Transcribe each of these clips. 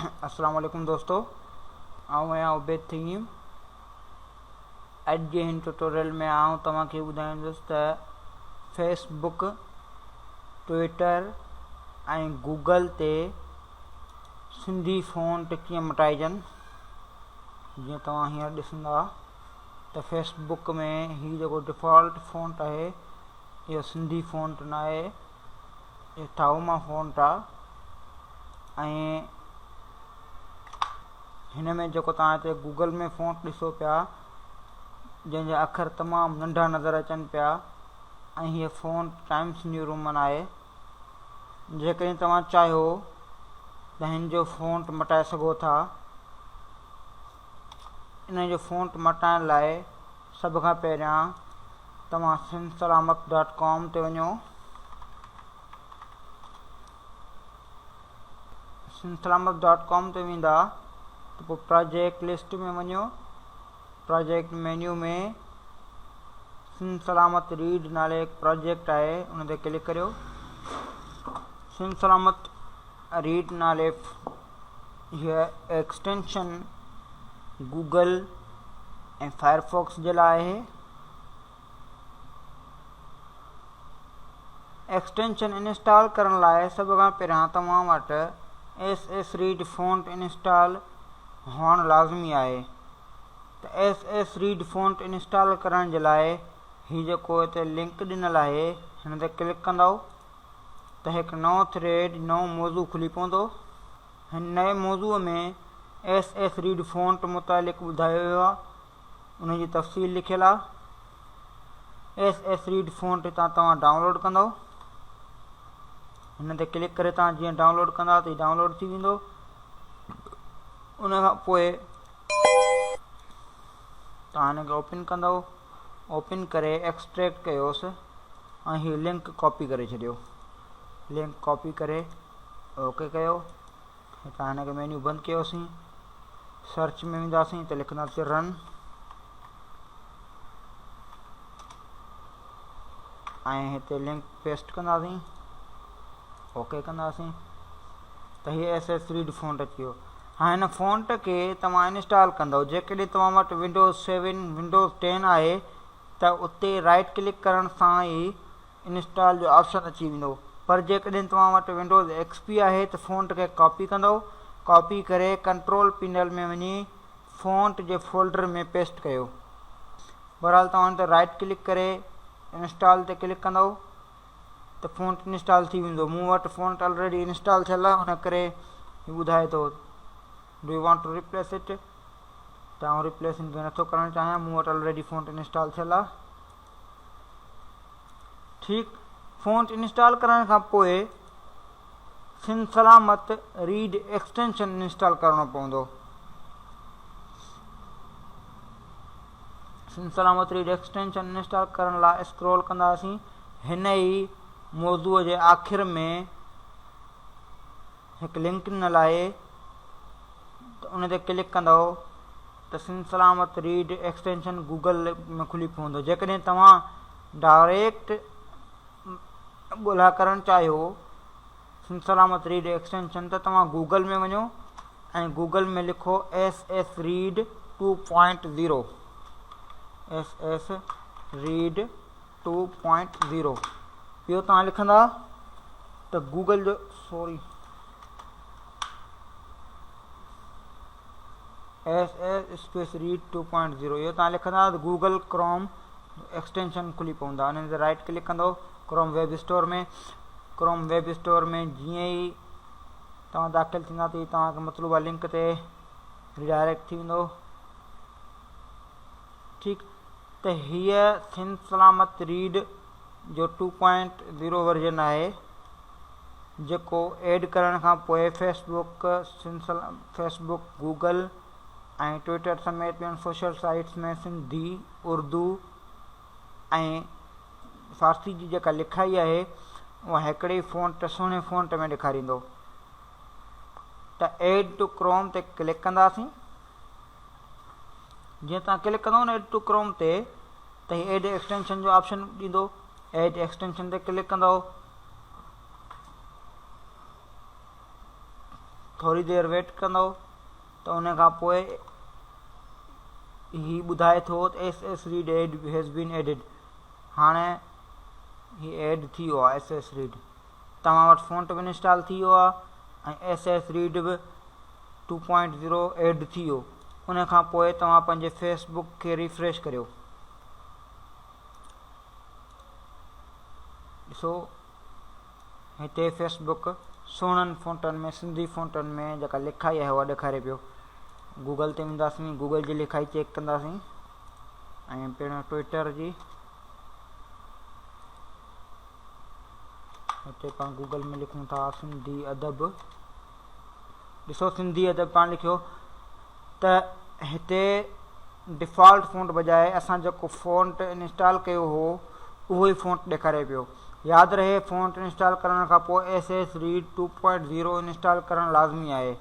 اسلام عليڪم دوستو آئون آهيان عبيد ٿهيم اڄ جي هن ٽيوٽوريل ۾ آئون توهان کي ٻڌائيندس ته فيس بڪ ٽوئٽر ۽ گوگل تي سنڌي فونٽ ڪيئن مٽائجن جيئن توهان هينئر ڏسندا ته فيس بڪ ۾ هي جيڪو ڊفالٽ فونٽ آهي اهو سنڌي فونٽ نه آهي اهو ٿائوما فونٽ آ ۽ هن ۾ جيڪو توهان هتي گوگل ۾ فونٽ ڏسو پيا جنهن جا اکر تمام ننڍا نظر اچن پيا ۽ هيء فونٽ ٽائمس نيو رومن آهي. جيڪڏهن توهان چاهيو ته هن جو فونٽ مٽائي سگهو ٿا. ان جو فونٽ مٽائڻ لاء سڀ کان پهريان توهان سنڌ سلامت ڊاٽ ڪام تي وڃو. سنڌ سلامت ڊاٽ ڪام تي ويندا ته پوء پراجيڪٽ لسٽ ۾ وڃو project menu ۾ Sindh Salamat read نالي هڪ پراجيڪٽ آهي ان تي ڪلڪ ڪريو سنڌ سلامت ريڊ نالي هيء ايڪسٽينشن گوگل ۽ فائرفاڪس جي لاء آهي ايڪسٽينشن انسٽال ڪرڻ لاء سڀ کان پهريان توهان وٽ S S read font install هئڻ لازمي آهي ته S S read font install ڪرڻ جي لاء هي جيڪو هتي لنڪ ڏنل آهي هن تي ڪلڪ ڪندؤ ته هڪ نئون ٿريڊ نئون موضوع کلي پوندو هن نئين موضوع ۾ ايس ايس ريڊ فونٽ متعلق ٻڌايو ويو آهي ان جي تفصيل لکيل آ ايس ايس ريڊ فونٽ هتان توهان ڊائونلوڊ ڪندو هن تي ڪلڪ ڪري توهان جيئن ڊائونلوڊ ڪندا ته ڊائونلوڊ ٿي ويندو ان کان پوء توهان هن کي اوپن ڪندو اوپن ڪري ايڪسٽريڪٽ ڪيوس ۽ هي لنڪ ڪاپي ڪري ڇڏيو لنڪ ڪاپي ڪري اوڪي ڪيو هتان هن کي مينيو بند ڪيوسين سرچ ۾ وينداسين ته لکنداسين رن ۽ هتي لنڪ پيسٽ ڪنداسين اوڪي ڪنداسين ته هي ايس ايس ريڊ فونٽ اچي ويو هاڻي هن فونٽ کي توهان انسٽال ڪندو جيڪڏهن توهان وٽ ونڊوز سيون ونڊوز ٽين آهي ته اتي رائٽ ڪلڪ ڪرڻ سان ئي انسٽال جو آپشن اچي ويندو پر جيڪڏهن توهان وٽ ونڊوز ايڪس پي آهي ته فونٽ کي ڪاپي ڪندو ڪاپي ڪري ڪنٽرول پينل ۾ وڃي فونٽ جي فولڊر ۾ پيسٽ ڪيو بهرحال توهان تي رائٽ ڪلڪ ڪري انسٽال تي ڪلڪ ڪندو ته فونٽ انسٽال ٿي ويندو مون وٽ فونٽ آلريڊي انسٽال ٿيل آهي ان ڪري هي ٻڌائي ٿو do you want to replace it ته آئون ريپليس هن کي نٿو ڪرڻ چاهيان مون وٽ آلريڊي فونٽ انسٽال ٿيل آهي ٺيڪ فونٽ انسٽال ڪرڻ کان پوء سنڌ سلامت ريڊ ايڪسٽينشن انسٽال ڪرڻو پوندو. سنڌ سلامت ريڊ ايڪسٽينشن انسٽال ڪرڻ لاء اسڪرول ڪنداسين هن ئي موضوع جي آخر ۾ هڪ لنڪ ڏنل آهي ته ان تي ڪلڪ ڪندؤ ته سنڌ سلامت ريڊ ايڪسٽينشن گوگل ۾ کلي پوندو جيڪڏهن توهان ڊائريڪٽ ڳولا ڪرڻ چاهيو سنڌ سلامت ريڊ ايڪسٽينشن ته توهان گوگل ۾ وڃو ۽ گوگل ۾ لکو S S read two point zero S S read two point zero اهو توهان لکندا ته گوگل جو sorry S S space read two point zero اهو توهان لکندا ته گوگل ڪروم ايڪسٽينشن کلي پوندا انهن تي رائٽ ڪلڪ ڪندو Chrome web store ۾ Chrome web store ۾ جيئن ئي توهان داخل ٿيندا ته توهان کي مطلوبه لنڪ تي ريڊائريڪٽ ٿي ويندو ٺيڪ ته هيء سنڌ سلامت ريڊ جو ٽو پوائنٽ زيرو ورجن آهي جيڪو ايڊ ڪرڻ کان پوء فيسبوڪ فيسبوڪ گوگل ۽ ٽوئٽر سميت ٻين سوشل سائيٽس ۾ سنڌي اردو ۽ فارسي جي جيڪا لکائي آهي اها هڪڙي فونٽ سهڻي فونٽ ۾ ڏيکاريندو ته ايڊ ٽو ڪروم تي ڪلڪ ڪنداسين جيئن توهان ڪلڪ ڪندو نه ايڊ ٽو ڪروم تي ته هي ايڊ ايڪسٽينشن جو آپشن ڏيندو ايڊ ايڪسٽينشن تي ڪلڪ ڪندو ٿوري دير ويٽ ڪندو ته ان کان پوء هي ٻڌائي ٿو ته S S read add has been added هاڻي هي ايڊ ٿي ويو آهي ايس ايس ريڊ توهان وٽ فونٽ به انسٽال ٿي ويو آهي ۽ ايس ايس ريڊ به 2.0 ايڊ ٿي ويو ان کان پوء توهان پنهنجي فيس بڪ کي ريفريش ڪريو ڏسو هتي فيس بڪ سهڻن فونٽن ۾ سنڌي فونٽن ۾ جيڪا لکائي آهي اها ڏيکاري پيو. گوگل تي وينداسين گوگل جي لکائي چيڪ ڪنداسين ۽ پڻ ٽوئٽر جي هتي پاڻ گوگل ۾ لکون ٿا سنڌي ادب ڏسو سنڌي ادب پاڻ لکيو ته هتي ڊيفالٽ فونٽ بجاء اسان جيڪو فونٽ انسٽال ڪيو هو اهو ئي فونٽ ڏيکاري پيو. ياد رهي فونٽ انسٽال ڪرڻ کان پوء S S read 2.0 install ڪرڻ لازمي آهي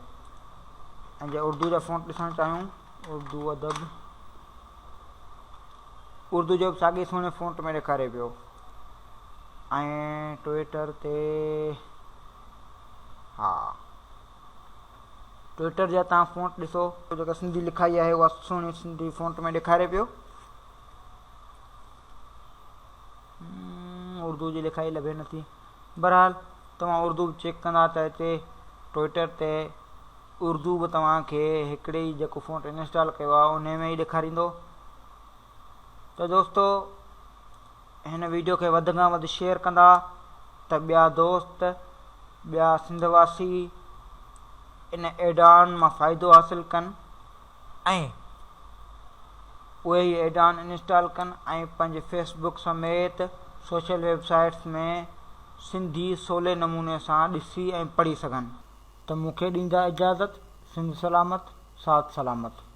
۽ جي اردو جا فونٽ ڏسڻ چاهيون اردو ادب اردو جو به ساڳي سهڻي فونٽ ۾ ڏيکاري پيو ۽ ٽوئٽر تي ها ٽوئٽر جا توهان فونٽ ڏسو. جيڪا سنڌي لکائي آهي اها سهڻي سنڌي فونٽ ۾ ڏيکاري پيو. اردو جي لکائي لڀي نٿي. بهرحال توهان اردو به چيڪ ڪندا ته هتي ٽوئٽر تي اردو به توهان کي هڪڙي ئي جيڪو فونٽ انسٽال ڪيو آهي انهي ۾ ئي ڏيکاريندو. ته دوستو هن ويڊيو کي وڌ کان وڌ شيئر ڪندا ته ٻيا دوست ٻيا سنڌ واسي ان ايڊ آن مان فائدو حاصل ڪن ۽ اهي ئي ايڊ آن انسٽال ڪن ۽ پنهنجي فيس بڪ سميت سوشل ويب سائيٽس ۾ سنڌي سولي نموني سان ڏسي ۽ پڙهي سگهن. ته مون کي ڏيندا اجازت سنڌ سلامت ساٿ سلامت.